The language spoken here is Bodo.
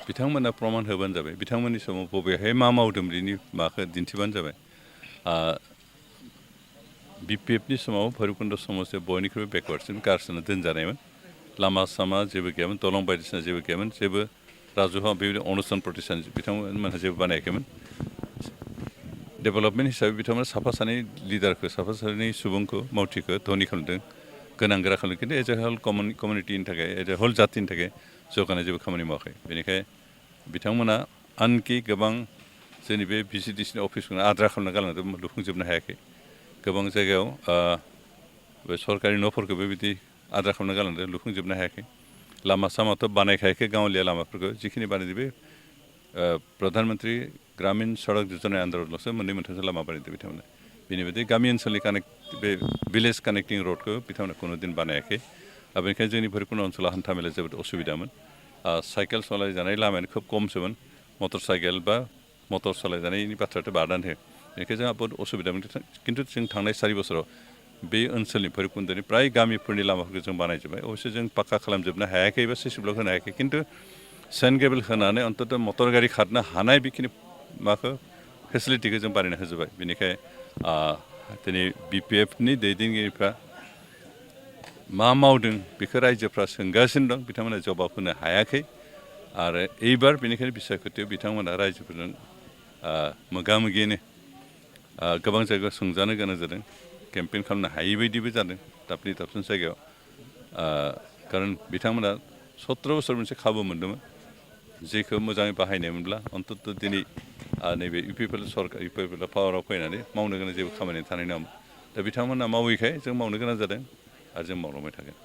बिथांमोना प्रमान होबानो जाबाय बिथांमोननि समाव बबेहाय मा मावदों बिनि माखौ दिन्थिबानो जाबाय बिपिएफनि समाव भैरबकुन्द समाजआ बयनिख्रुइबो बेकवार्डसिन गारसोना दोनजानायमोन लामा सामा जेबो गैयामोन दलं बायदिसिना जेबो गैयामोन जेबो राजुहा बेबायदि अनुस्थान प्रतिष्ठान बिथांमोनहा जेबो बानायाखैमोन डेभेलपमेन्ट हिसाबै बिथांमोना साफा सानै लिडारखौ साफा सानै सुबुंखौ मावथिखौ धनि खालामदों गोनां गोरा खालामदों खिन्थु एज ए हल कमिउनिटिनि थाखाय एज ए हल जातिनि थाखाय जौगानाय जेबो खामानि मावाखै बेनिखायनो बिथांमोना आनकि गोबां जोंनि बे भिसिडिसिनि अफिसखौनो आद्रा खालामना गालांदों लुफुंजोबनो हायाखै गोबां जायगायाव बे सरकारि न'फोरखौ बेबायदि आद्रा खालामना गालांदों लुफुंजोबनो हायाखै लामा सामाथ' बानायखायाखै गावलिया लामाफोरखौ जिखिनि बानायदों बे प्रधान मन्त्रि ग्रामिन सड़क योजना आन्दारल'सो मोननै मोनथामसो लामा बानायदों बिथांमोना बेनि बायदि गामि ओनसोलनि बे भिलेज कानेक्टिं रडखौ बिथांमोना खुनु दिन बानायाखै बेनिखायनो जोंनि भैरबकुन्द ओनसोलाव हान्था मेलाया जोबोद असुबिदामोन साइकेल सालायजानाय लामायानो खोब खमसोमोन मटर साइकेल बा मटर सालायजानायनि बाथ्रायाथ' बादानो हो बेनिखायनो जोंहा बहुद असुबिदामोन खिन्थु जों थांनाय 4 बोसोराव बे ओनसोलनि भैरबकुन्दनि प्राय गामिफोरनि लामाफोरखौ जों बानायजोब्बाय अबयस्से जों पाक्का खालामजोबनो हायाखै बा सिसि ब्लक होनो हायाखै खिन्थु सेन्ट ग्रेभेल होनानै अन्तत मटर गारि खारनो हानाय बेखिनि माखौ फेसिलिटिखौ जों बानायना होजोब्बाय बेनिखायनो दिनै बिपिएफनि दैदेनगिरिफ्रा मा मावदों बेखौ रायजोफ्रा सोंगासिनो दं बिथांमोना जबाब होनो हायाखै आरो एइबार बेनिखायनो बिसायख'थियाव बिथांमोना रायजोफोरजों मोगा मोगिनो गोबां जायगायाव सोंजानो गोनां जादों केम्पेइन खालामनो हायि बायदिबो जादों दाबसे जायगायाव खारन बिथांमोना 17 बोसोर मोनसे खाबु मोन्दोंमोन जेखौ मोजाङै बाहायनायमोनब्ला अन्तत दिनै नैबे इउपिपिएल पावाराव फैनानै मावनो गोनां जेबो खामानि थानाय नङामोन दा बिथांमोना मावैखाय जों मावनो गोनां जादों आरो जों मावलांबाय थागोन